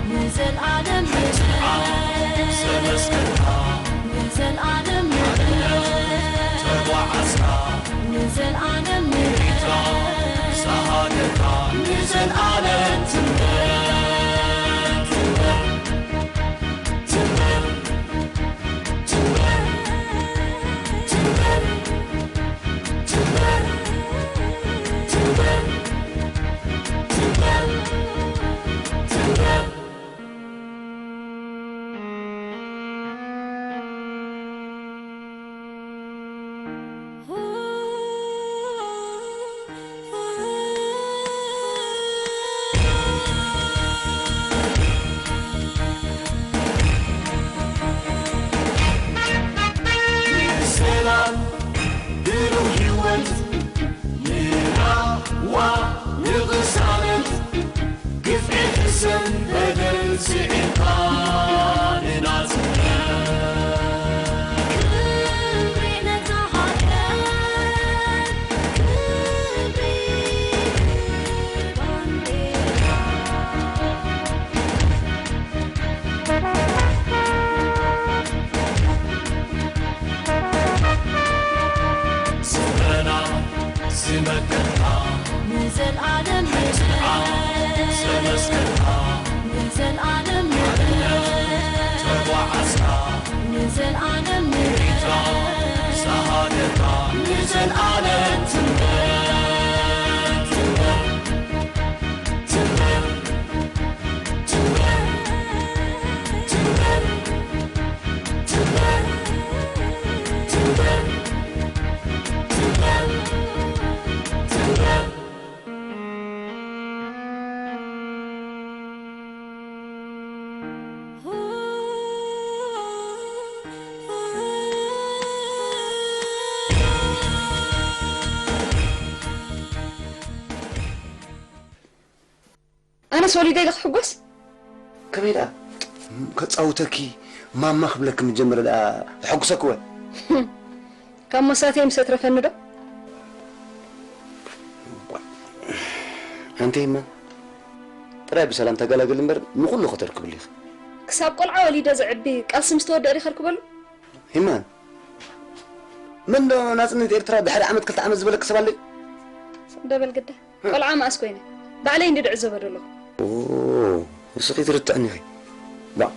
ንዘልኣለም ንዘመስግንካ ንዘልኣለም ተጓዓዝካ ንዘልኣለም ንዘሃገርካ ንዘልኣለም ትንበር ትንበር ትንበር ሰላም ብሩህ ህይወት ንራዋ ንቕሳነት ግፍዒ ሕሰን በደል ስዒርካ ንናጽነት ክብሪ ነታ ሃገር ክብሪ ባንዴራ ስረና ዝመከትካ ንዘልኣለም ሕጅዓ ዘመስከርካ ንዘልኣለም ተጓዓዝካ ንዘልኣለም ንሪትራ ዝሃገርካ ንዘልኣለም ትንበር ትንበር ትንበር ትንበር ኣነስ ወሊደ ኢለ ክሕጎስ? ከመይ ደኣ? ከጻውተኪ ማማ ክብለኪ ምጀመረ ደኣ ተሐጉሰኪ ወ? ካብ መሳተይ ምስ ኣትረፈኒ ዶ? ኣንተ ይማ ጥራይ ብሰላም ተገላገል እምበር ንኹሉ ከተርክብሉ ኢኺ። ክሳብ ቆልዓ ወሊደ ዘዕቢ ቃልሲ ምስ ተወደአ ዲኺ ከርክበሉ? ሂማን፣ መን ዶ ናጽነት ኤርትራ ድሕሪ ዓመት ክልተ ዓመት ዝበለኪ ሰብ ኣሎ? ደበል ግዳ። ቆልዓ መኣስ ኮይነ? ባዕለይ እንዲ ድዕዘቦ ዘለኹ። ኦ፣ ንስኺ ትርትዕኒ ኢኺ። ባ።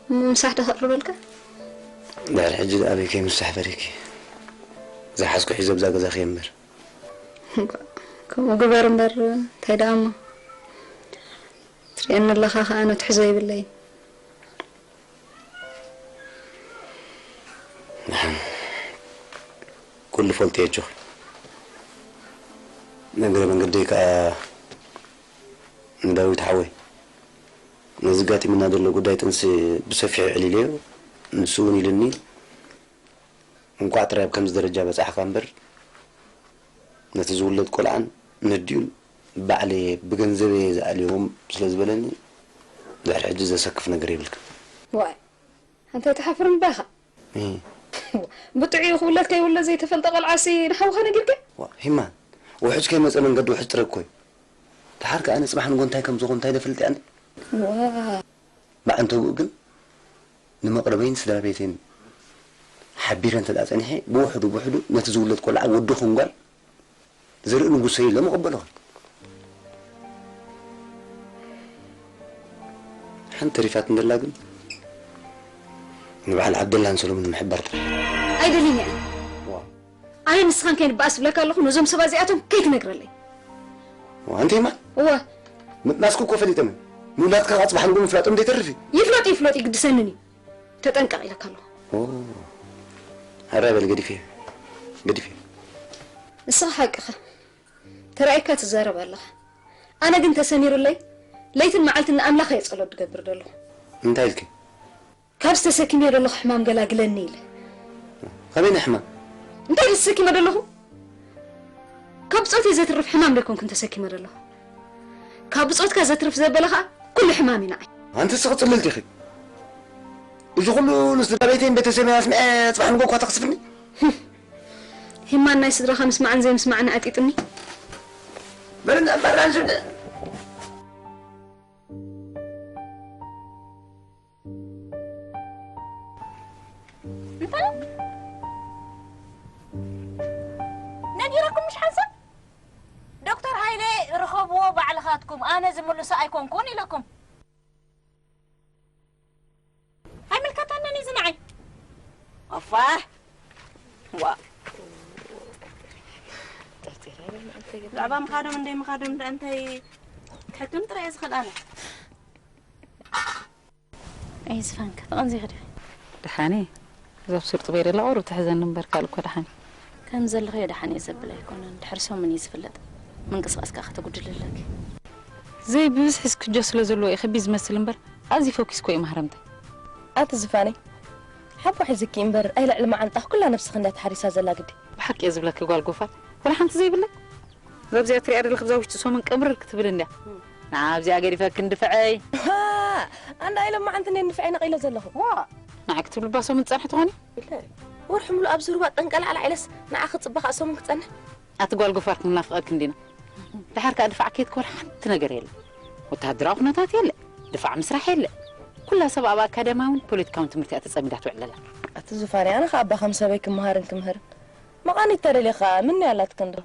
እሞ ምሳሕ ዶ ከቕርበልካ? ድሕሪ ሕጂ ደኣ ኣበይ ከይምሳሕ ፈሪኪ? ዝሓዝኩ ሒዘ ብዛ ገዛ ከየምር። ከምኡ ግበር እምበር፣ እንታይ ደኣ እሞ? ትርእየኒ ኣለኻ ኸኣ፣ ነትሕዞ የብለይን። ደሓን፣ ኩሉ ፈልጦ እየ ኣጆኺ። ንእግረ መንገደይ ከኣ ንዳዊት ሓወይ፣ ነዚ ኣጋጢሙና ዘሎ ጉዳይ ጥንሲ ብሰፊሑ ኣዕሊለዮ፣ ንሱ እውን ኢሉኒ፣ እንቋዕ ጥራይ ኣብ ከምዚ ደረጃ በጻሕካ እምበር፣ ነቲ ዝውለድ ቆልዓን ነዲኡን ባዕለየ ብገንዘበየ ዝኣልዮም ስለ ዝበለኒ፣ ድሕሪ ሕጂ ዘሰክፍ ነገር የብልክን። ዋይ፣ ኣንታ ኣይትሓፍርን ዶ ኢኻ? እህ። ብጥዑዩ ክውለድ ከይውለድ ዘይተፈልጠ ቆልዓሲ ንሓውኻ ነጊርካ? ዋ፣ ሂማን፣ ውሑጅ ከይመጸ መንገዲ ውሑጅ ጥረግ እኮ እዩ። ደሓር ከኣ ኣነ ጽባሕ ንጎ እንታይ ከም ዝኾን እንታይ ደፈልጥ እየ ኣነ? ዋ። ብዓንተብኡ ግን ንመቕረበይን ስድራ ቤተይን ሓቢረ እንተ ደኣ ጸኒሐ፣ ብውሕዱ ብውሕዱ ነቲ ዝውለድ ቆልዓ ወዲ ኹን ጓል ዘርኢ ንጉሰይ ኢሎም ይቕበልኹ። ሓንቲ ተሪፋት እንደላ ግን ንበዓል ዓብደላን ሰሎምን ምሕባር ጥራሕ። ኣይደልን እየ። ዋ። ኣነ ንስኻን ከይንበኣስ ዝብለካ ኣለኹ፣ ነዞም ሰባት እዚኣቶም ከይትነግረለይ። ዋ፣ ኣንቲ ሂማን? እወ። ምጥናስኩ እኮ ፈሊጠ መን። ምውላድካ ከዓ ጽባሕ ንግሆ ምፍላጦም ዘይተርፍ እዩ። ይፍለጡ ይፍለጡ ይግድሰንን እዩ። ተጠንቀቕ ኢለካ ኣለኹ። ኦ። ሕራይ በል ገዲፈ። ገዲፈ። ንስኻ ሓቅኻ። ተራእይካ ትዛረብ ኣለኻ። ኣነ ግን ተሰሚሩለይ ለይትን መዓልትን ንኣምላኽ እየ ጸሎት ዝገብር ዘለኹ። እንታይ ኢልኪ? ካብ ዝተሰኪመዮ ዘለኹ ሕማም ገላግለኒ ኢለ። ከመይ ናይ ሕማም? እንታይ ኢለ ተሰኪመ ዘለኹ? ካብ ብጾተይ ዘትርፍ ሕማም ዶ ኣይኮንኩን ተሰኪመ ዘለኹ? ካብ ብጾትካ ዘትርፍ ዘበለ ኸኣ ኩሉ ሕማም እዩ ንዓይ። ኣንቲ እስኺ ጽልልቲ ኢኺ። እዚ ኩሉ ንስድራ ቤተይን ቤተሰበይን ኣስሚዐ ጽባሕ ንግሆ እኳ ተኽስፍኒ? ሂማን ናይ ስድራኻ ምስማዕን ዘይምስማዕን ኣጢጥኒ። በል እንዳ እምበራን ዝብለ። እንታይ? ነጊረኩም ምሽ ሓንሳብ? ዶክተር ሃይለ ርኸብዎ ባዕልኻትኩም፣ ኣነ ዝምልሶ ኣይኮንኩን ኢለኩም። ኣይምልከተንን እዩ ዝንዓይ። ኣፋ ዋ ብዛዕባ ምኻዶም እንደይ ምኻዶም እንዳ እንታይ ክሕክም ጥራይ እየ ዝኽእል ኣነ። ኣይ ዝፋን ከተቐንዚ ይኽእል። ደሓኒ እዛ ብስርጡ በይ ደላ ቁሩብ ትሕዘኒ እምበር ካልእ እኮ ደሓኒ። ከም ዘለኽዮ ደሓኒ እየ ዘብል ኣይኮነን። ድሕሪ ሰሙን እዩ ዝፍለጥ። ምንቅስቓስ ከኣ ከተጉድሊ ኣለኪ። ዘይ ብብዝሒ ስክጆ ስለ ዘለዎ እዩ ከቢድ ዝመስል እምበር ኣዝዩ ፈኪስኮ እዩ ማህረምተይ። ኣቲ ዝፋነይ ሓቦ ሒዝኪ እምበር ኣይ ልዕሊ መዓንጣኽ ኩላ ነብስኺ እንዳ ተሓሪሳ ዘላ ግዲ። ብሓቂ እየ ዝብለኪ ጓል ጎፋር ወላ ሓንቲ ዘይብለይ። እዛ ኣብዚኣ ትሪኣ ዘለኺ ብዛ ውሽጢ ሰሙን ቅምርር ክትብል እንድያ። ንዓ ኣብዚኣ ገዲፈ ክንድፍዐይ። ኣንዳ ኢለ መዓንቲ እንደ ንፍዐይ ነቒለ ዘለኹ። ዋ ንዓ ክትብልባ ሰሙን ትጸንሒ ትኾኒ? ኢለ ወርሒ ሙሉእ ኣብ ዝሩባ ጠንቀላዕላ ኢለስ ንዓ ክጽበ ከዓ ሰሙን ክጸንሕ። ኣቲ ጓል ጎፋር ክንናፍቐኪ እንዲና። ድሓር ከዓ ድፋዕ ከይትኮር ሓንቲ ነገር የለ። ወተሃደራዊ ኩነታት የለ። ድፋዕ ምስራሕ የለ። ኩላ ሰብ ኣብ ኣካዳሚያውን ፖለቲካውን ትምህርቲ እያ ተጸሚዳ ትውዕል ዘላ። ኣቲ ዝፋሪ ኣነ ከዓ ኣባ ከም ሰበይ ክመሃርን ክምህርን። መቓኒት ተደሊኻ ምን ያላት ክንዶ?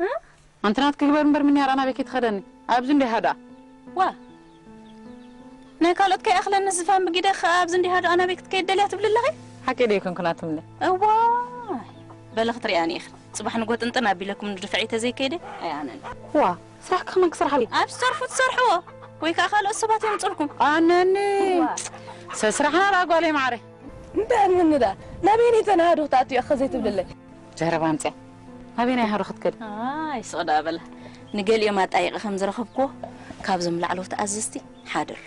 ኣንቲ ናትኪ ግበር እምበር ምንያር ኣናበይ ከይትኸደኒ ኣብዚ እንዲይ ሃድኣ። ዋ ናይ ካልኦት ከይኣኽለኒ ዝፋን ብጊደ ከኣ ኣብዚ እንዲይ ሃድኣ ኣናበይ ክትከይድ ደልያ ትብሊ ኣለኺ? ሓቂ ዶ ይኮንኩ ናትምኒ? እዋይ በሊ ክትሪኣኒ ኢኺ። ጽባሕ ንጎ ጥንጥን ኣቢለኩም ንድፍዒ ተዘይከይደ ኣይኣነን። ዋ ስራሕኪ ከመን ክሰርሓሉ? ኣብ ዝሰርፉ ትሰርሕዎ ወይ ከኣ ካልኦት ሰባት የምጽልኩም። ኣነኒ ሰስራሕና ዳ ጓለይ ማዕረ። እንታይ ኣንኒ ዳ ናበይኒ ተናሃዶ ክትኣትዮ ከዘይትብልለይ? ጀረባ ኣምፅያ ናበይ ናይ ሃሮ ክትከድ? ኣይ ስቕ ደኣ በላ። ንገሊኦም ኣጣይቐ ከም ዝረኸብክዎ ካብዞም ላዕለዎት ኣዘዝቲ ሓደ ኣሎ።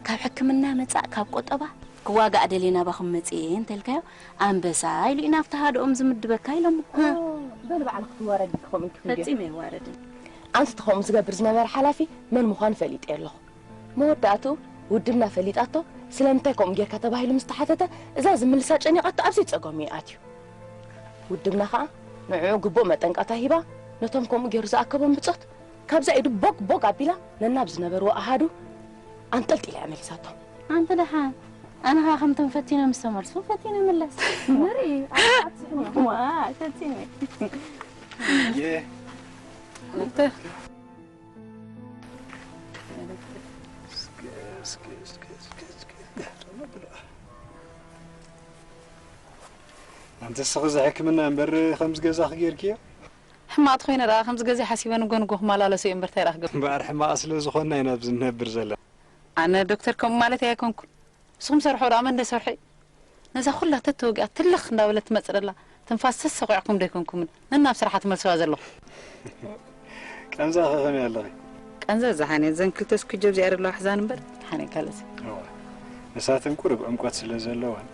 ካብ ሕክምና መጻእ ካብ ቆጠባ ክዋጋእ ደልየ ናባኹም መጽየ እንተልካዮ ኣንበሳ ኢሉ እዩ ናብቲ ሃድኦም ዝምድበካ ኢሎሞ። በል ባዕልኺ ትዋረዲ ከምኡ ኢልኪ እንድዮ። ፈጺመ ኣይዋረድን። ኣንቲ ተኸምኡ ዝገብር ዝነበረ ሓላፊ መን ምዃኑ ፈሊጠዮ ኣለኹ። መወዳእትኡ ውድብና ፈሊጣቶ ስለምንታይ ከምኡ ጌርካ ተባሂሉ ምስ ተሓተተ እዛ ዝምልሳ ጨኒቓቶ ኣብ ዘይጸገሙ እዩ ኣትዩ። ውድብና ኸኣ ንዕኡ ግቡእ መጠንቀቕታ ሂባ ነቶም ከምኡ ጌሩ ዝኣከቦም ብጾት ካብዛ ኢዱ ቦግ ቦግ ኣቢላ ነናብ ዝነበርዎ ኣሃዱ ኣንጠልጢላ እያ መሊሳቶም። ኣንቲ ደሓን ኣነ ኸኣ ከምቶም ፈቲኖም ዝተመልሱ ፈቲነ ምለስ። ንርኢ ኣትስሕኒ። ዋ ፈቲነ። ኣንቲ እስኺ እዚ ሕክምና እምበር ከምዚ ገዛኺ ጌርክዮ? ሕማቕ ተኾይነ ደኣ ከምዚ ገዛ ሓሲበ ንጎ ንጎ ክመላለሶ እየ እምበር እንታይ ደኣ ክገብር? እምበኣር ሕማቕ ስለ ዝኾንና ኢና ኣብዚ ንነብር ዘለና። ኣነ ዶክተር ከምኡ ማለት ኣይኮንኩን። ንስኹም ሰርሖ ደኣ መን ደሰርሖ እዩ? ነዛ ኩላ ተተወጊኣ ትልኽ እንዳበለት ትመጽእ ደላ ትንፋስ ተሰኺዕኩም ዶ ኣይኮንኩምን ነናብ ስራሓ ትመልስዋ ዘለኹም? ቃንዛ ከ ከመይ ኣለኺ? ቃንዛ ዝሓነ ዘን ክልተ ስኩጆ ኣብዚኣ ዘለዋ ኣሕዛን እምበር ሓነ ካልእስ። እዋ ንሳተን ቁሩብ ዕምቆት ስለ ዘለወን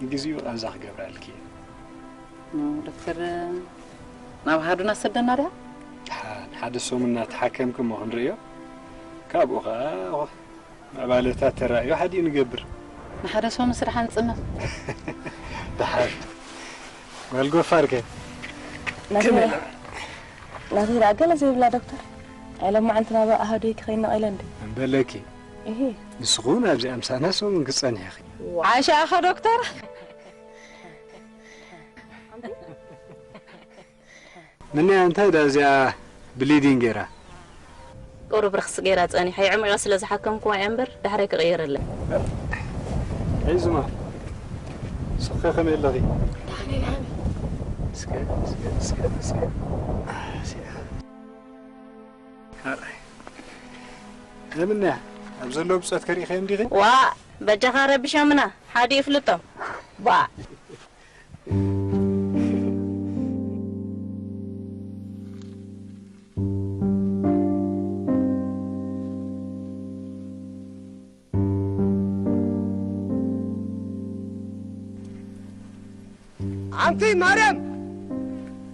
ንግዚኡ ቃንዛ ክገብራልኪ እየ። ዶክተር ናብ ኣሃዱና ሰደና ድያ? ደሓን ሓደ ሰሙን እናተሓከምኪ እሞ ክንርእዮ ካብኡ ኸዓ ምዕባለታት ተራእዩ ሓዲኡ ንገብር። ንሓደ ሰሙን ስራሕ ንጽነፍ። ደሓር ጓል ጎፋር ከ? ናተይ ደኣ ገለ ዘይብላ ዶክተር። ኣይሎማዓንቲ ናብ ኣሃዱይ ክኸይድ ነቒለ እንዲ። እምበለኪ እሂ። ንስኺ እውን ኣብዚኣ ምሳና ሰሙን ክትጸንሒ ኢኺ። ዓሻ ኢኻ ዶክተር። ምንያ እንታይ ዳ እዚኣ ብሊዲንግ ገይራ? ቁሩብ ርኽስ ገይራ ጸኒሓ። የዕሚቐ ስለ ዝሓከምክዋ እያ እምበር ዳሕራይ ክቕየረላ። ሒዝማ። ንስኺ ከመይ ኣለኺ? እስከ እስከ እስከ እስከ። ኣይ፣ ምንያ ኣብ ዘሎ ብጾት ከሪእኸዮም ዲኺ? ዋ፣ በጃኻ ረቢሾምና። ሓዲኡ ይፍልጦም። ባ ኣንቲ ማርያም፣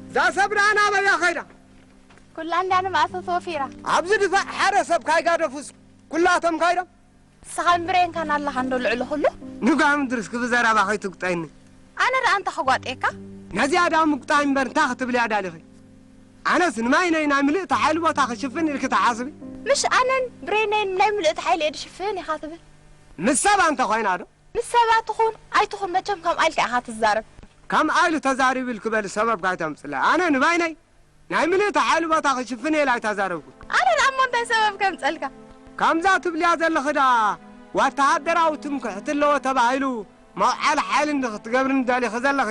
እዛ ሰብ ደኣ ናበይ እያ ኸይዳ? ኩላ እንዳ ንብኣቶ ተወፊራ። ኣብዚ ድፋዕ ሓደ ሰብ ካይጋደፉስ ኩላቶም ካይዶም? ንስኻን ብሬንካን ኣለኻ እንዶ ልዕሊ ኩሉ። ንጓ ምድርስ ክብዘረባ ከይትጉጠይኒ። ኣነ ደኣ እንታይ ክጓጥየካ? ነዚኣ ደኣ ምጉጣይ እምበር እንታይ ክትብልያ ዳሊኺ? ኣነስ ንማይነይ ናይ ምልእቲ ሓይሊ ቦታ ክሽፍን ኢልኪ ትሓስቢ? ምሽ ኣነን ብሬነይን ናይ ምልእቲ ሓይሊ እየ ድሽፍን ኢኻ ትብል? ምስ ሰባ እንተ ኾይና ዶ? ምስ ሰባ ትኹን ኣይትኹን መቸም ከምኣ ኢልካ ኢኻ ትዛረብ። ከምኣ ኢሉ ተዛሪቡ ኢልኪ በሊ ሰበብ ካይተምጽለ። ኣነ ንባይነይ ናይ ምልእቲ ሓይሊ ቦታ ክሽፍን እየ ኢለ ኣይተዛረብኩን። ኣነ ደኣ እሞ እንታይ ሰበብ ከምጸልካ? ከምዛ ትብልያ ዘለኺ ደኣ ወተሃደራዊ ትምክሕቲ ኣለዎ ተባሂሉ መውዓሊ ሓይሊ እንዲ ክትገብርኒ ደሊኺ ዘለኺ?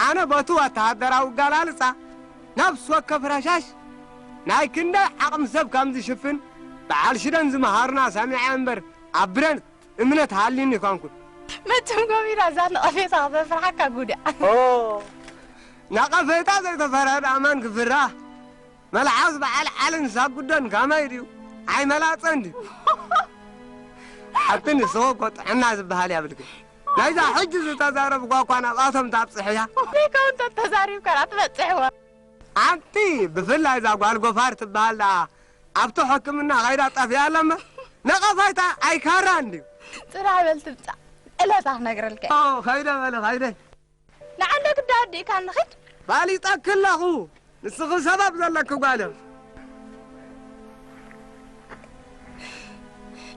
ኣነ በቲ ወተሃደራዊ ኣገላልጻ ነፍሲ ወከፍ ረሻሽ ናይ ክንደይ ዓቕሚ ሰብ ከም ዝሽፍን በዓል ሽደን ዝመሃሩና ሰሚዐ እምበር ኣብ ብረን እምነት ሃልዩኒ ኣይኮንኩን። መቸም ጎሚራ እዛ ነቐፌታ ክተፍርሓካ ጉድ እያ። ኦ፣ ነቐፌታ ዘይተፈርሀ ደኣ መን ክፍርሃ? መልሓስ በዓል ዓልን ሳጉደን ከመይ ድዩ? ኣይመላጸን ድዩ? ሓቲ ንስኺ እኮ ጥዕና ዝበሃል የብልክን። ናይዛ ሕጂ ዝተዛረብኳ እኳ ናብኣቶም ታብጽሕያ። ዘይከውን ተተዛሪብካ ትበጽሕዋ። ኣንቲ ብፍላይ እዛ ጓል ጎፋር ትበሃል ደኣ ኣብቲ ሕክምና ኸይዳ ጠፊኣ ኣላ እምበር ነቐፋይታ ኣይካራን ድዩ? ጽናሕ በል ትምጻእ። እለታ ክነግረልካ እየ። ኦ፣ ኸይደ በለ፣ ኸይደ። ንዓንዶ ግዳ ወዲእካ ንኺድ። ፋሊጠኪ ኣለኹ። ንስኺ ሰበብ ዘለኪ ጓል።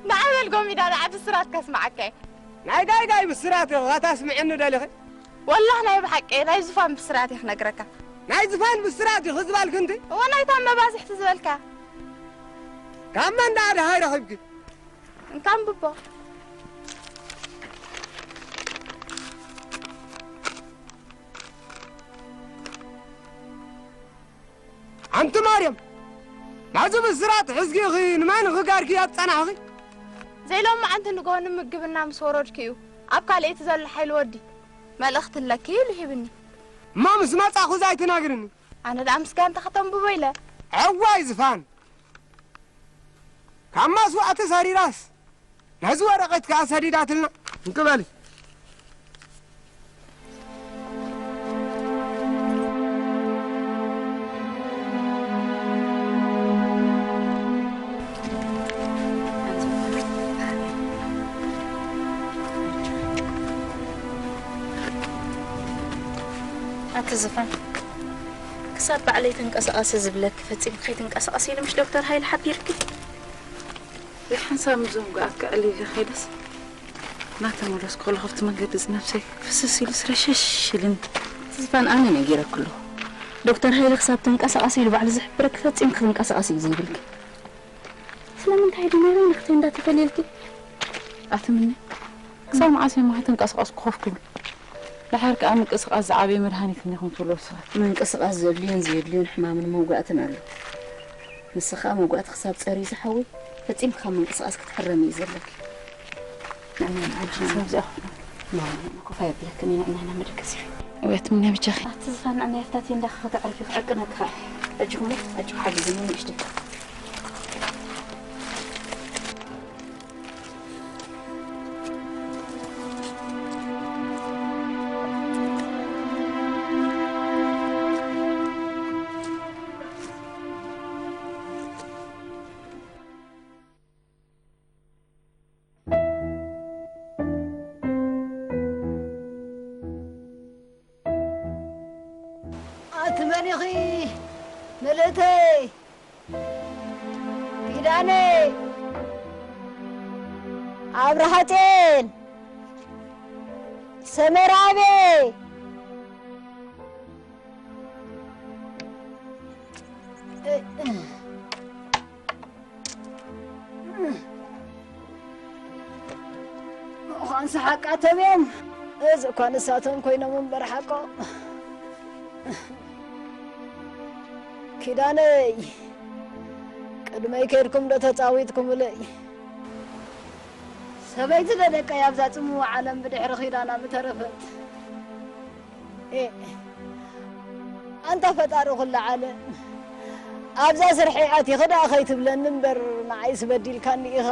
ንዓይ በል ጎሚዳ፣ ንዓ ብስራት ከስምዓካ እየ። ናይ ጋይ ጋይ ብስራት ኢኺ ከተስምዕኒ ደሊኺ? ወላህ ናይ ብሓቂ ናይ ዙፋን ብስራት እየ ክነግረካ። ናይ ዙፋን ብስራት ኢኺ ዝበልኪ እንዲ? እወ ናይታ መባዝሕቲ ዝበልካ። ካብ መን ደኣ ደሃይ ረኺብኪ? እንካን ብቦ። ኣንቲ ማርያም፣ ናዚ ብስራት ሕዝጊኺ ንመን ክጋርኪ ኣብ ጸናሕኺ? ዘይሎማዓንቲ ንግሆ ንምግብና ምስ ወረድኩ እዩ ኣብ ካልኣይቲ ዘሎ ሓይሊ ወዲ መልእኽቲ ኣለኪ ኢሉ ሂብኒ። እሞ ምስ መጻኹ ዘይትነግርኒ? ኣነ ደኣ ምስ ጋንታ ከተንብቦ ኢለ። ዕዋይ ዝፋን! ካብ ማስዋእቲ ሰሪራስ ነዚ ወረቐት ከኣ ሰዲዳትልና። እንክበሊ። ኣቲ ዝፋን፣ ክሳብ ባዕለይ ተንቀሳቐሲ ዝብለኪ ፈጺምኪ ከይትንቀሳቐሲ ኢሉ ምሽ ዶክተር ሃይለ ሓቢርኪ? ብሓንሳብ ምስዞም ጉኣት ክዕልል ኢለ ከይደስ፣ እናተመለስኩ ከለኹ ኣብቲ መንገዲ እዚ ነብሰይ ፍስስ ኢሉስ ረሸሽ ኢሉኒ። ዝፋን፣ ኣነ ነጊረኪ ኣለኹ። ዶክተር ሃይለ ክሳብ ተንቀሳቐሲ ኢሉ ባዕሉ ዝሕብረኪ ፈጺምኪ ክትንቀሳቐሲ እዩ ዘይብልኪ። ስለምንታይ ድዩ ናይ በይንኺ እንዳተፈለልኪ? ኣቲ ምኒ፣ ክሳብ መዓስ እዮም ተንቀሳቐስኩ ኮፍ ክብል? ድሓር ከኣ ምንቅስቓስ ዝዓበየ መድሃኒት እኒኹም ትብሉ ሰባት። ምንቅስቓስ ዘድልዮን ዘየድልዮን ሕማምን መውጋእትን ኣሎ። ንስኻ መውጋእቲ ክሳብ ጸርዩ ዝሓዊ፣ ፈጺምካ ካብ ምንቅስቓስ ክትሕረም እዩ ዘለኪ። ንዕና ንዓና ሓንቲ ካብዚኣ ኮፍ ኣየብለክን ኢና፣ ንዕና መደቀሲ። እውያት ምንያ ብጃኺ። ኣቲ ዝፋን ንዕና የፍታቲ እንዳኻ ከተዕርፊ ክዕቅነካ። ኣጆኹም፣ ኣጆኹ ሓግዝኒ ንእሽተይ። ኣቲ መን ኢኺ? ምልእተይ፣ ኪዳነይ፣ ኣብርሃጼን፣ ሰመራቤ። ምዃንሲ ሓቃቶም እዮም። እዚ እኳ ንሳቶም ኮይኖም እምበር ሓቆም። ኪዳነይ፣ ቅድመይ ከይድኩም ዶ ተጻዊትኩምለይ? ሰበይቲ ዶ ደቀይ ኣብዛ ጽምዋ ዓለም ብድሕሪ ኪዳና ምተረፈት? ኤ፣ ኣንታ ፈጣሪ ኩላ ዓለም፣ ኣብዛ ስርሐይ ኣቲኺ ደኣ ከይትብለኒ እምበር፣ ንዓይስ በዲልካኒ ኢኻ።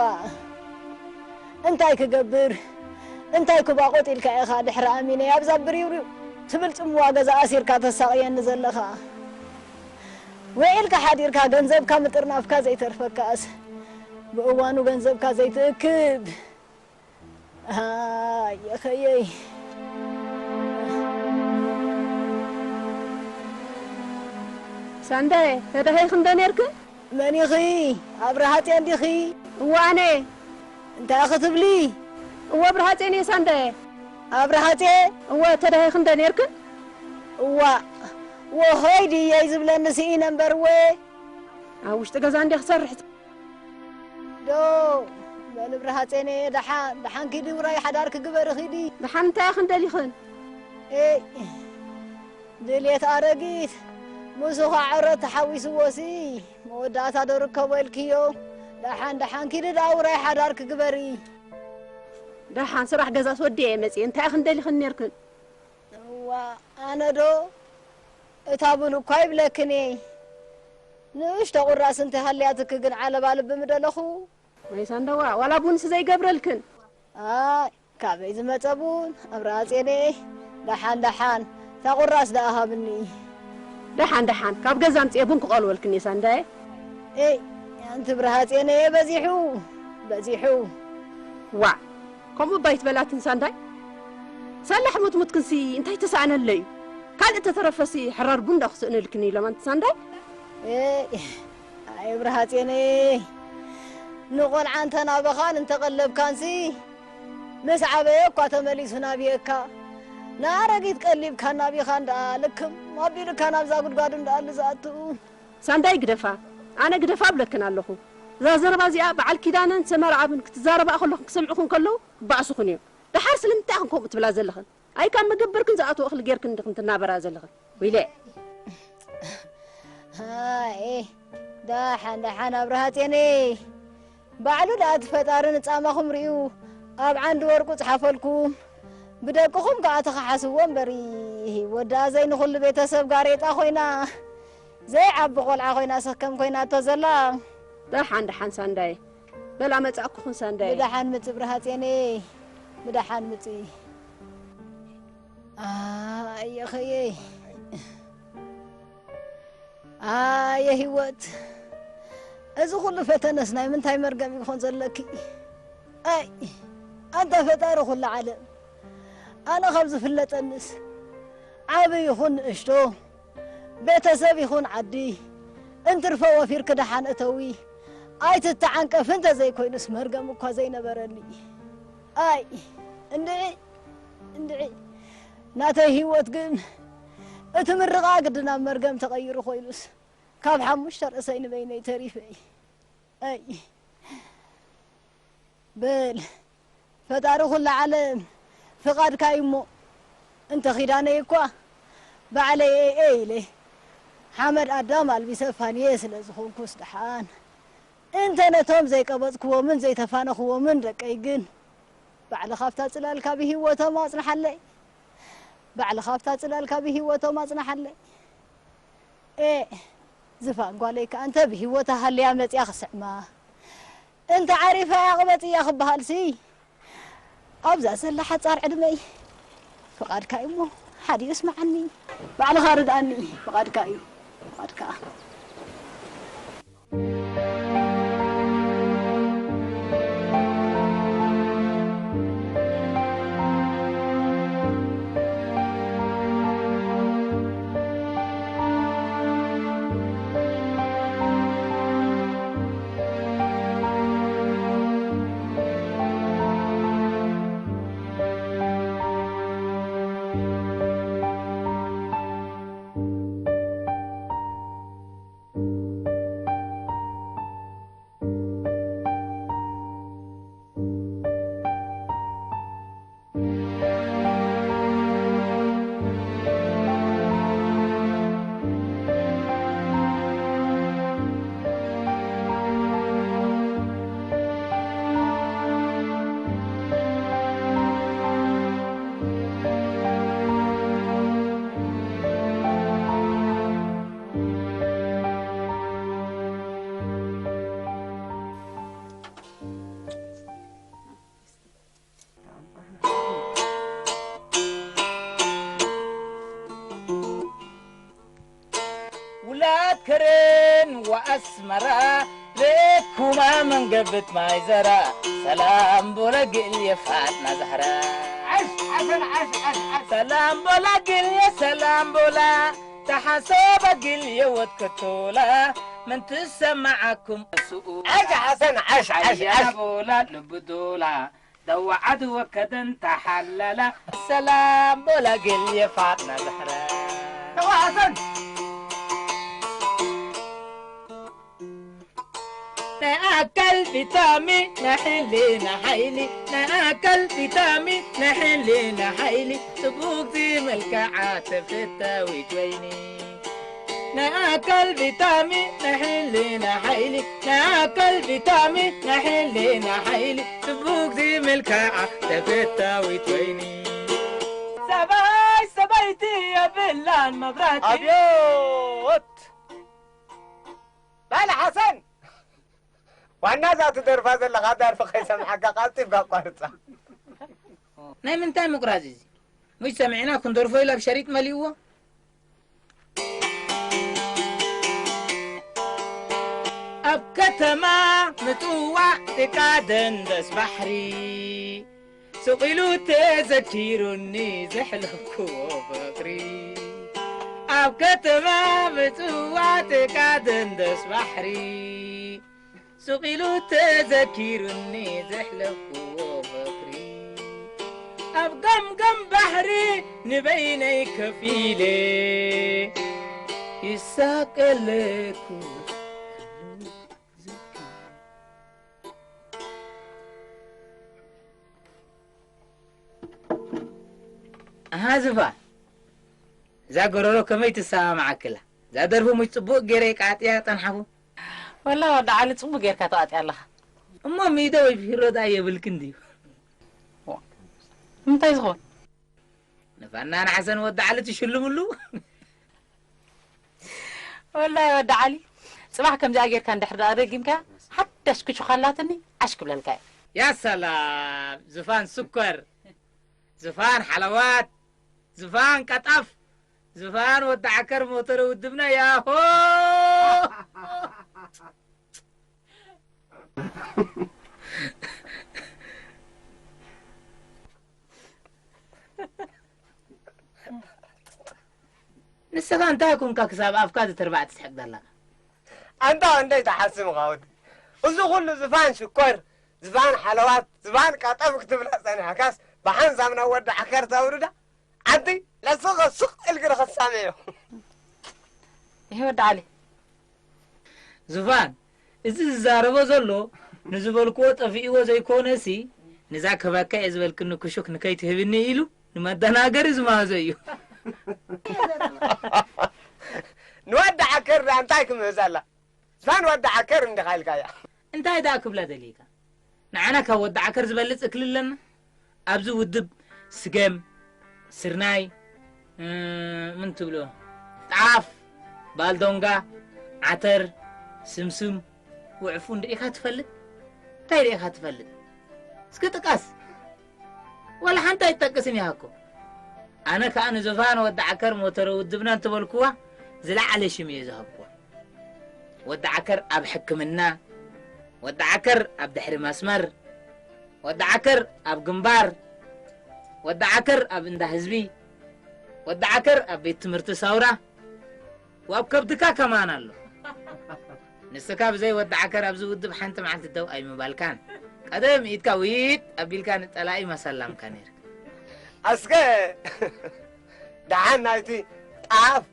እንታይ ክገብር፣ እንታይ ክባቑጥ ኢልካ ኢኻ ድሕሪ ኣሚነይ ኣብዛ ብሪውሪው ትብል ጽምዋ ገዛ ኣሲርካ ተሳቕየኒ ዘለኻ? ውዒልካ ሓዲርካ ገንዘብካ ምጥርናፍካ ዘይተርፈካስ፣ ብእዋኑ ገንዘብካ ዘይትእክብ። ኣየኸየይ። ሳንዳየ፣ ተዳሂኺ እንዶ ኔርክን? መን ኢኺ? ኣብርሃጼ እንዲኺ? እወ፣ ኣነ እየ። እንታይ ኢኺ ትብሊ? እወ፣ ኣብርሃጼ እየ፣ ሳንዳየ። ኣብርሃጼ? እወ፣ ተዳሂኺ እንዶ ኔርክን? እዋ፣ ወሆይ ድየይ ዝብለኒ ስኢነ እምበር፣ እወ። ኣብ ውሽጢ ገዛ እንዴ ክሰርሕ? ዶ፣ በል ብርሃጼነ፣ ደሓን፣ ደሓን ኪዲ ውራይ ሓዳር ክግበር ኺዲ። ደሓን እንታይ ኢኽን ደሊኽን? ኤይ፣ ድልየት ኣረጊት፣ ምስ ኸዓ ዕረት ተሓዊስዎሲ፣ መወዳእታ ዶ ርከቦ ኢልክዮ? ደሓን፣ ደሓን ኪዲ ደኣ ውራይ ሓዳር ክግበሪ። ደሓን ስራሕ ገዛስ ወዲኤ እየ መጺኤ፣ እንታይ ኢኽን ደሊኽን ኔርክን? እዋ፣ ኣነ ዶ፣ እታ ቡን እኳ ይብለክን እየ። ንእሽቶ ቁራስ እንተ ሃልያትኪ ግን ዓለባ ልቢ ምደለኹ። ወይ ሳንዳዋ፣ ዋላ ቡንስ ዘይገብረልክን? ኣይ፣ ካበይ ዝመጸ ቡን? ኣብርሃጼነ፣ ደሓን ደሓን፣ እታ ቁራስ ደኣ ሃብኒ። ደሓን ደሓን፣ ካብ ገዛ ኣምጽኤ ቡን ክቐልወልክን እየ ሳንዳየ። ኤይ፣ ኣንቲ ብርሃጼነየ፣ በዚሑ፣ በዚሑ። ዋዕ፣ ከምኡ እባ ኣይትበላትን ሳንዳይ። ሳላ ሕሙትሙትክንሲ እንታይ ተሳእነለዩ? ካልእ ተተረፈሲ ሕራር ቡን ዶ ክስእነልክን ኢሎም ኣንቲ ሳንዳይ? ኤይ፣ ኣይ ብርሃጼነየ፣ ንቖልዓ እንተናበኻን እንተቐለብካንሲ፣ ምስ ዓበየ እኳ ተመሊሱ ናብየካ። ንኣረጊት ቀሊብካ ናቢኻን ደኣ ልክም ኣቢልካ ናብዛ ጉድጓዱ ደኣ ኣሉ ዝኣቱ። ሳንዳይ ግደፋ፣ ኣነ ግደፋ እብለክን ኣለኹ። እዛ ዘረባ እዚኣ በዓል ኪዳነን ሰመረኣብን ክትዛረባ ከለኹም ክሰምዑኹም ከለዉ ክበኣሱኹን እዮም። ደሓር ስለምንታይ ኢኹም ከምኡ ትብላ ዘለኽን? ኣይ ካብ መገበርክን ዝኣትዎ እኽሊ ጌርክን እንዲኽን ትናበራ ዘለኽን? ወይለ። ኣይ፣ ደሓን፣ ደሓን ኣብርሃጼነይ። ባዕሉ ደኣ እቲ ፈጣሪ ንጻማኹም ርእዩ ኣብ ዓንዲ ወርቁ ጽሓፈልኩም። ብደቅኹም ከኣ ተኸሓስዎ እምበሪ። ወዳ ዘይንኹሉ ቤተሰብ ጋሬጣ ኮይና፣ ዘይዓቢ ቆልዓ ኮይና ሰከም ኮይናቶ ዘላ። ደሓን፣ ደሓን ሳንዳይ። በላ መጻእኩኹን ሳንዳይ። ብደሓን ምጽ ብርሃጼነይ። ብደሓን ምጽ። ኣየኸየይ። ኣየ ህይወት፣ እዚ ኩሉ ፈተነስ ናይ ምንታይ መርገም ይኾን ዘለኪ? ኣይ፣ ኣንታ ፈጣሪ ኩሉ ዓለም፣ ኣነ ካብ ዝፍለጠንስ፣ ዓቢ ይኹን ንእሽቶ፣ ቤተሰብ ይኹን ዓዲ፣ እንትርፎ ወፊርኪ ደሓን እተዊ፣ ኣይትተዓንቀፊ እንተዘይኮይኑስ መርገም እኳ ዘይነበረኒ። ኣይ፣ እንድዒ፣ እንድዒ፣ ናተይ ህይወት ግን እቲ ምርቓ ግድን ኣብ መርገም ተቐይሩ ኮይኑስ፣ ካብ ሓሙሽተ ርእሰይ ንበይነይ ተሪፈ። ኣይ፣ በል፣ ፈጣሪ ኩሉ ዓለም ፍቓድካ እዩ እሞ፣ እንተ ኺዳነይ እኳ ባዕለይ እየ ኢለ ሓመድ ኣዳም ኣልቢሰ ፋንየ ስለ ዝኾንኩስ ደሓን። እንተ ነቶም ዘይቀበጽክዎምን ዘይተፋነኽዎምን ደቀይ ግን፣ ባዕልኻ ኣብታ ጽላልካ ብህይወቶም ኣጽንሓለይ። ባዕልኻ ኣብታ ጽላልካ ብህይወቶም ኣጽንሓለይ። ኤ፣ ዝፋን ጓለይ ከኣ እንተ ብህይወታ ሃልያ መጽያ ክስዕማ፣ እንተ ዓሪፋ እያ ቅበጽያ ክበሃልሲ፣ ኣብዛ ዘላ ሓጻር ዕድመይ ፍቓድካ እዩ እሞ፣ ሓዲኡ ስምዓኒ፣ ባዕልኻ ርድኣኒ፣ ፍቓድካ እዩ፣ ፍቓድካ። ውላድ ከረን ወኣስመራ፣ ለኩማ መንገብት ማይ ዘራ፣ ሰላም ቦላ ግል የፋጥና ዛህራ። ዓሽ ሓሰን፣ ዓሽ፣ ዓሽ፣ ዓሽ። ሰላም ቦላ ግል የሰላም ቦላ። ተሓሶ በጊል የወት ክቶላ ምን ትሰማዓኩም እሱኡ ዓሽ ሓሰን ዓሽ ዓሽ ዓሽ ኣያቦላ ልብዶላ ደዋዓድ ወከደን ተሓላላ ሰላም ቦላ ግል የፋጥና ዝሕረ ተዋሰን ናይ ኣካል ቪታሚን ናይ ሕሊና ሓይሊ ናይ ኣካል ቪታሚን ናይ ሕሊና ሓይሊ ጽቡቅ ዝመልክዓ ተፈታዊት ወይኒ ናይ ኣካል ቪታሚን ናይ ሕሊና ሓይሊ ናይ ኣካል ቪታሚን ናይ ሕሊና ሓይሊ ጽቡቅ ዝመልክዓ ተፈታዊት ወይኒ ሰባይ ሰበይቲ የብላን መብራህቲ ኣብዮት ባለ ሓሰን ዋና እዛ ትደርፋ ዘለኻ ደርፊ ከይሰምዓካ ቀልጢፍካ ኣቋርፃ ናይ ምንታይ ምቁራፅ እዚ? ሙሽ ሰሚዕና ክንደርፎ ኢሉ ኣብ ሸሪጥ መሊእዎ። ኣብ ከተማ ምጽዋዕ ጥቃ ደንደስ ባሕሪ ስቕ ኢሉ ተዘኪሩኒ ዘሕለፍክዎ ፍቕሪ ኣብ ከተማ ምጽዋዕ ጥቃ ደንደስ ባሕሪ ስቕ ኢሉ ተዘኪሩኒ ዘሕለፍክዎ ፍቕሪ ኣብ ገምገም ባሕሪ ንበይነይ ከፍ ኢለ ይሳቀለኩ ኣሃ ዝፋን እዛ ጎረሮ ከመይ ትሰማማዓክላ እዛ ደርፊ ሙሽ ጽቡቕ ገይረ ይቃጥያ ጸንሓኹ ወላ ወዲ ዓሊ ጽቡቅ ጌርካ ተዋጢያ ኣለኻ። እሞ ሚደ ወይ ፊሮ ደኣ የብልክን ድዩ እንታይ ዝኸውን? ንፋና ንሓሰን ወዲ ዓሊ ትሽልምሉ ወላ ወዲ ዓሊ ጽባሕ ከምዚኣ ጌርካ እንድሕር ደኣ ደጊምካ ሓዳሽ ክሹ ካላትኒ ዓሽ ክብለልካ እየ። ያ ሰላም ዝፋን ስኮር ዝፋን ሓለዋት ዝፋን ቀጠፍ ዝፋን ወዲ ዓከር ሞተር ውድብና ያሆ ንስኻ እንታይ ኩንካ ክሳብ ኣፍካ ዘተርባዕ ትስሕቅ ዘለኻ? ኣንታ ክንደይ ትሓስም ኢኻ ወዲ? እዚ ኩሉ ዝፋን ሽኮር፣ ዝፋን ሓለዋት፣ ዝፋን ቀጠፍ ክትብላ ጸኒሕካስ ብሓንሳብ ናብ ወዲ ዓከር ተውርዳ? ዓዲ ለስኸ ስቕ ኢልኪ ዶ ክትሳምዕዮ? ይሄ ወዲ ዓሊ። ዝፋን፣ እዚ ዝዛረቦ ዘሎ ንዝበልክዎ ጠፊእዎ ዘይኮነሲ ንዛ ክህበካ እየ ዝበልክኒ ክሹክ ንከይትህብኒ ኢሉ ንመደናገሪ ዝመሃዞ እዩ። ንወዲ ዓከር ደኣ እንታይ ክምህዝ ኣላ? ዝፋን ወዲ ዓከር እንዲኻ ኢልካያ። እንታይ ደኣ ክብላ ደሊካ? ንዓና ካብ ወዲ ዓከር ዝበልጽ እክሊ ኣለና? ኣብዚ ውድብ ስገም፣ ስርናይ፣ ምን ትብሎ ጣፍ፣ ባልዶንጋ፣ ዓተር፣ ስምስም፣ ውዕፉን ርኢኻ ትፈልጥ? እንታይ ርኢኻ ትፈልጥ? እስኪ ጥቀስ። ዋላ ሓንቲ ኣይትጠቅስን ኢኻ እኮ። ኣነ ከኣ ንዙፋን ወዲ ዓከር ሞተረ ውድብና እንተበልኩዋ ዝለዓለ ሽም እየ ዝሃብኩዋ። ወዲ ዓከር ኣብ ሕክምና፣ ወዲ ዓከር ኣብ ድሕሪ መስመር፣ ወዲ ዓከር ኣብ ግንባር፣ ወዲ ዓከር ኣብ እንዳ ህዝቢ፣ ወዲ ዓከር ኣብ ቤት ትምህርቲ ሳውራ፣ ወኣብ ከብድካ ከማን ኣሎ። ንስካ ብዘይ ወዲ ዓከር ኣብዚ ውድብ ሓንቲ መዓልቲ ደው ኣይምባልካን። ቀደም ኢድካ ዊጥ ኣቢልካ ንጸላኢ መሰላምካ ነይርካ። ኣስከ ደሓን ናይቲ ጣፍ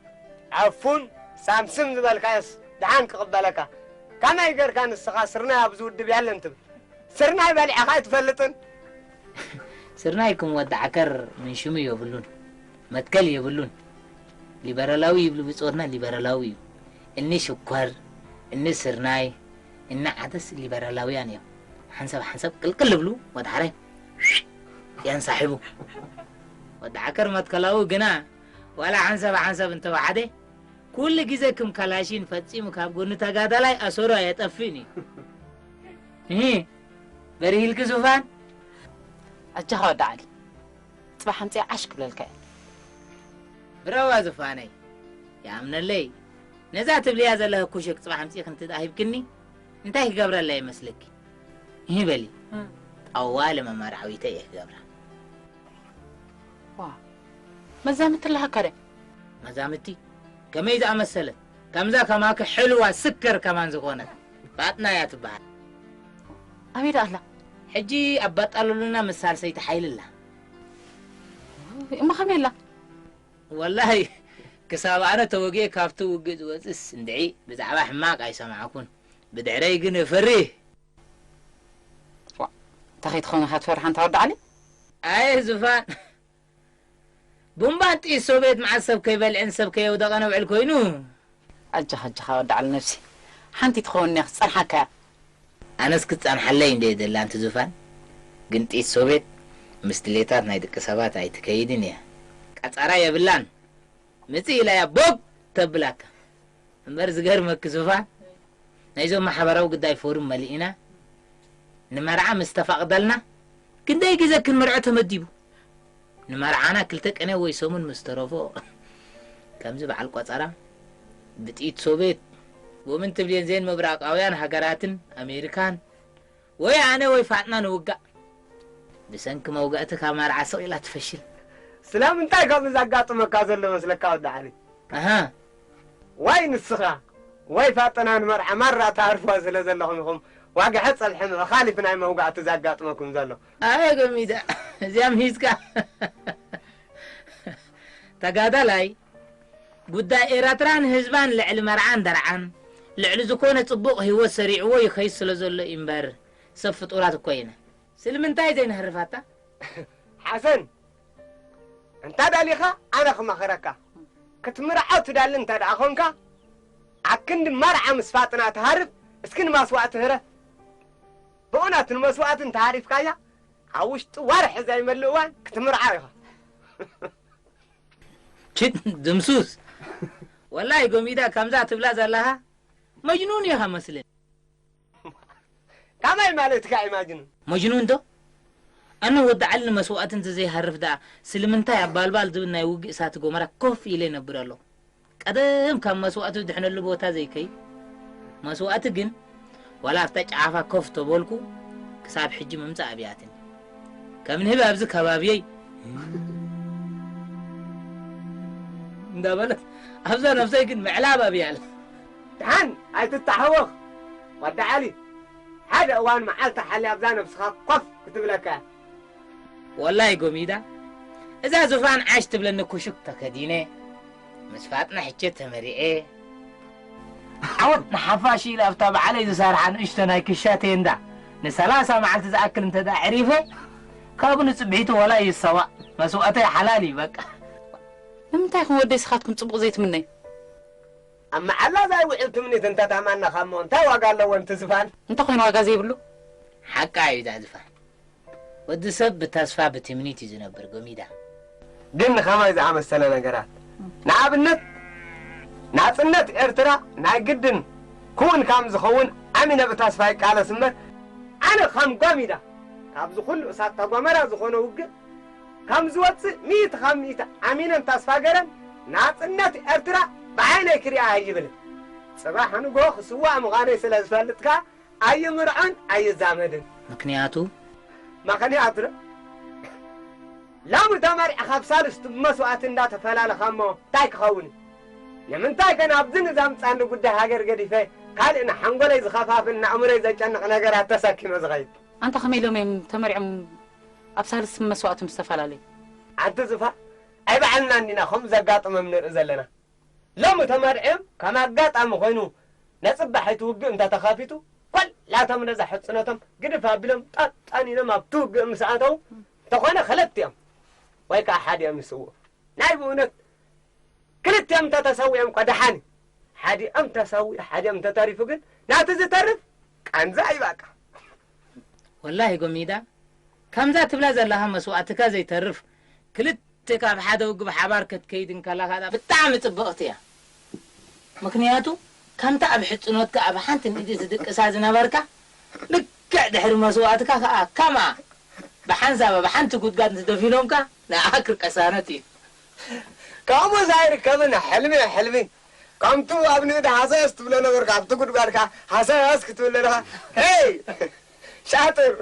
ዓፉን ሳምስም ዝበልካዮስ ደሓን ክቕበለካ። ከመይ ገርካ ንስኻ ስርናይ ኣብዚ ውድብ ያለን ትብል? ስርናይ በሊዕኻ ኣይትፈልጥን? ስርናይ ከም ወዲ ዓከር ምን ሽሙ የብሉን፣ መትከል የብሉን። ሊበራላዊ ይብሉ ብጾትና ሊበራላዊ እዩ። እኒ ሽኮር፣ እኒ ስርናይ፣ እኒ ዓደስ ሊበራላውያን እዮም። ሓንሳብ ሓንሳብ ቅልቅል ይብሉ፣ ወዲ ሓራይ ያንሳሕቡ። ወዲ ዓከር መትከላዊ ግና ዋላ ሓንሳብ ሓንሳብ እንተወሓደ ኩሉ ግዜ ክም ካላሺን ፈጺሙ ካብ ጎኒ ተጋዳላይ ኣሰሩ ኣየጠፍእን እዩ። እሂ በሪሂልኪ ዙፋን ኣጃኻ ወዲ ዓሊ ጽባሕ ኣምጺኣ ዓሽ ክብለልካ እየ። ብረዋ ዙፋነይ ይኣምነለይ ነዛ ትብልያ ዘለኺ ኩሽክ ጽባሕ ኣምጺእኺ እንተ ደኣ ሂብክኒ እንታይ ክገብረላ ይመስለኪ? እሂ በሊ ጠዋሊ መማርዓዊተይ እየ ክገብራ። ዋ መዛምቲ ኣለሃካ ዶ? መዛምቲ ከመይ ዝኣመሰለት፣ ከምዛ ከማኪ ሕልዋ ስከር ከማን ዝኾነት ፋጥና እያ ትበሃል። ኣበይ ደኣ ኣላ? ሕጂ ኣብ ባጣሉልና ምስ ሳልሰይቲ ሓይሊ ኣላ። እሞ ከመይ ኣላ? ወላሂ ክሳብ ኣነ ተወጊኤ ካብቲ ውግእ ዝወፅስ እንድዒ ብዛዕባ ሕማቕ ኣይሰማዕኩን። ብድሕረይ ግን እፈርህ። ዋ፣ እንታይ ከይትኸውን ኢኻ ትፈርሕ ኣንታ ወዲ ዓሊ? ኣየ ዙፋን፣ ቡምባን ጥይት ሶቬት መዓስ ሰብ ከይበልዕን ሰብ ከየውደቐን ውዕል ኮይኑ። ኣጆኻ፣ ኣጆኻ ወዲ ዓሊ ነብሲ። ሓንቲ ትኸውን እያ ክትጸንሓካ እያ። ኣነስ ክትጸንሓለይ እንደ ደላ ኣንቲ ዙፋን፣ ግን ጥይት ሶቬት ምስ ድሌታት ናይ ደቂ ሰባት ኣይትከይድን እያ። ቀጸራ የብላን። ምጽእ ኢላ እያ ቦግ ተብላካ። እምበር ዝገርመኪ ዙፋን፣ ናይዞም ማሕበራዊ ጉዳይ ፎርም መሊእና፣ ንመርዓ ምስ ተፋቕደልና፣ ክንደይ ግዜ ክንምርዖ ተመዲቡ። ንመርዓና ክልተ ቅነ ወይ ሰሙን ምስ ተረፎ፣ ከምዚ በዓል ቆጸራ፣ ብጥይት ሶቬት፣ ጎምን ትብልየን ዜን ምብራቓውያን ሃገራትን ኣሜሪካን፣ ወይ ኣነ ወይ ፋጥና ንውጋእ። ብሰንኪ መውጋእቲ ካብ መርዓ ስቕ ኢላ ትፈሽል። ስለምንታይ ከምኡ ዘጋጥመካ ዘሎ መስለካ ወዲ ዓሊ? ኣሃ። ወይ ንስኻ ወይ ፋጥና ንመርዓ ማራ ትሃርፍዋ ስለ ዘለኹም ኢኹም ዋግሐ ጸብሒ ምእኻል ናይ መውጋእቲ ዘጋጥመኩም ዘሎ። ኣየ ጎሚዳ፣ እዚኣም ሂዝካ። ተጋዳላይ፣ ጉዳይ ኤረትራን ህዝባን ልዕሊ መርዓን ደርዓን፣ ልዕሊ ዝኾነ ጽቡቕ ህይወት ሰሪዕዎ ይኸይድ ስለ ዘሎ እዩ እምበር፣ ሰብ ፍጡራት እኮ ኢና። ስለምንታይ ዘይነህርፋታ? ሓሰን፣ እንታ ደሊኻ ኣነ ክመኽረካ። ክትምርዖ ትደሊ እንተ ደኣ ኾንካ፣ ኣክንዲ መርዓ ምስ ፋጥና ትሃርፍ፣ እስኪ ንመስዋእቲ ህረፍ። ብእውነት ንመስዋእቲ እንተ ሃሪፍካያ፣ ኣብ ውሽጢ ወርሒ ዘይመልእ እዋን ክትምርዖ ኢኻ። ችት ድምሱስ። ወላሂ ጎሚዳ ከምዛ ትብላ ዘለኻ መጅኑን ኢኻ መስለኒ። ከመይ ማለትካ እዩ ማጅኑን? መጅኑን ዶ? ኣነ ወዲ ዓሊ ንመስዋእቲ እንተዘይሃርፍ ደኣ ስለምንታይ ኣብ ባልባል ዝብል ናይ ውግእ እሳተ ጎመራ ኮፍ ኢለ ይነብር ኣለኹ? ቀደም ካብ መስዋእቲ ዝድሕነሉ ቦታ ዘይከይድ፣ መስዋእቲ ግን ዋላ ኣብታ ጫፋ ኮፍ ተበልኩ ክሳብ ሕጂ ምምጻእ ኣብያትኒ። ከም ንህቢ ኣብዚ ከባቢየይ እንዳበለት ኣብዛ ነብሰይ ግን ምዕላብ ኣብያ ኣላ። ደሓን ኣይትተሓወኽ ወዲ ዓሊ። ሓደ እዋን መዓልቲ ሓልያ ኣብዛ ነብስኻ ኮፍ ክትብለካ እያ። ወላይ ጎሚዳ፣ እዛ ዙፋን ዓሽ ትብለኒ ኩሹክ ተከዲነ፣ ምስ ፋጥና ሕቼ ተመሪዔ፣ ዓወት ንሓፋሽ ኢለ ኣብታ ባዕለይ ዝሰርሓ ንእሽቶ ናይ ክሻ ቴንዳ ንሰላሳ መዓልቲ ዝኣክል እንተ ደኣ ዕሪፈ፣ ካብኡ ንጽብሒቱ ወላ ይሰዋእ፣ መስዋእተይ ሓላል እዩ በቃ። ንምንታይ ኢኹም ወደይ ስኻትኩም ጽቡቕ ዘይትምነዩ? ኣብ መዓላ ዘይውዕል ትምኒት እንተ ተኣማንናኻ እሞ እንታይ ዋጋ ኣለዎ ኣንቲ ዝፋን? እንተ ኾይኑ ዋጋ ዘይብሉ? ሓቃ እዩ እዛ ዝፋን። ወዲ ሰብ ብተስፋ ብትምኒት እዩ ዝነብር ጎሚዳ። ግን ንኸማይ ዝኣመሰለ ነገራት፣ ንኣብነት ናጽነት ኤርትራ ናይ ግድን ክውን ከም ዝኸውን ኣሚነ ብተስፋ ይቃለስ እምበር፣ ኣነ ከም ጎሚዳ ካብዚ ኩሉ እሳተ ጎመራ ዝኾነ ውግእ ከም ዝወጽእ ሚእቲ ካብ ሚእቲ ኣሚነን ተስፋ ገረን ናጽነት ኤርትራ ብዓይነይ ክሪኣ ኣይብልን። ጽባሕ ንግሆ ክስዋእ ምዃነይ ስለ ዝፈልጥ ከኣ ኣይምርዖን ኣይዛመድን። ምኽንያቱ? ምኽንያቱ ዶ? ሎሚ ተመሪዕኻ ኣብ ሳልስቱ ብመስዋእቲ እንዳተፈላለኻ እሞ እንታይ ክኸውን እዩ? ንምንታይ ከ ናብዚ ንዘምጻኒ ጉዳይ ሃገር ገዲፈ ካልእ ንሓንጎለይ ዝኸፋፍል ንኣእምሮይ ዘጨንቕ ነገራት ተሰኪመ ዝኸይድ? ኣንታ ከመይ ኢሎም እዮም ተመሪዖም ኣብ ሳልስቲ መስዋእቶም ዝተፈላለዩ? ኣንቲ ዝፋን፣ ኣይ ባዕልና እንዲና ከምኡ ዘጋጥሞም ንርኢ ዘለና። ሎሚ ተመርዕዮም ከም ኣጋጣሚ ኮይኑ ነጽባሕ እቲ ውግእ እንተተኸፊቱ፣ ኮላቶም ነዛ ሕጽኖቶም ግድፍ ኣቢሎም ጣጣን ኢሎም ኣብቲ ውግእ ምስ ኣተዉ፣ እንተኾነ ክልቲኦም ወይ ከኣ ሓዲኦም ይስውኡ። ናይ ብእውነት ክልቲኦም እንተተሰዊኦም እኳ ደሓን እዩ። ሓዲኦም ተሰዊኡ፣ ሓዲኦም እንተተሪፉ ግን ናቲ ዝተርፍ ቃንዛ እዩ በቃ። ወላሂ ጎሚዳ፣ ከምዛ ትብላ ዘለኻ መስዋእትካ ዘይተርፍ፣ ክልተ ካብ ሓደ ውግእ ብሓባር ክትከይድ እንከለኻ ብጣዕሚ ጽብቕቲ እያ። ምኽንያቱ ከምታ ኣብ ሕጽኖትካ ኣብ ሓንቲ ንእዲ ዝድቅሳ ዝነበርካ፣ ልክዕ ድሕሪ መስዋእትካ ከኣ ከምኣ ብሓንሳብ ኣብ ሓንቲ ጉድጓድ ምስ ደፊኖምካ ንኣኻ ክርቀሳነት እዩ። ከምኡ ኣይርከብን፣ ሕልሚ ሕልሚ። ከምቱ ኣብ ንእዲ ሃሰስ ትብሎ ነበርካ፣ ኣብቲ ጉድጓድካ ሃሰስ ክትብል ኣለኻ። ሄይ! ሻጥር!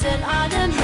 ዘልኣለም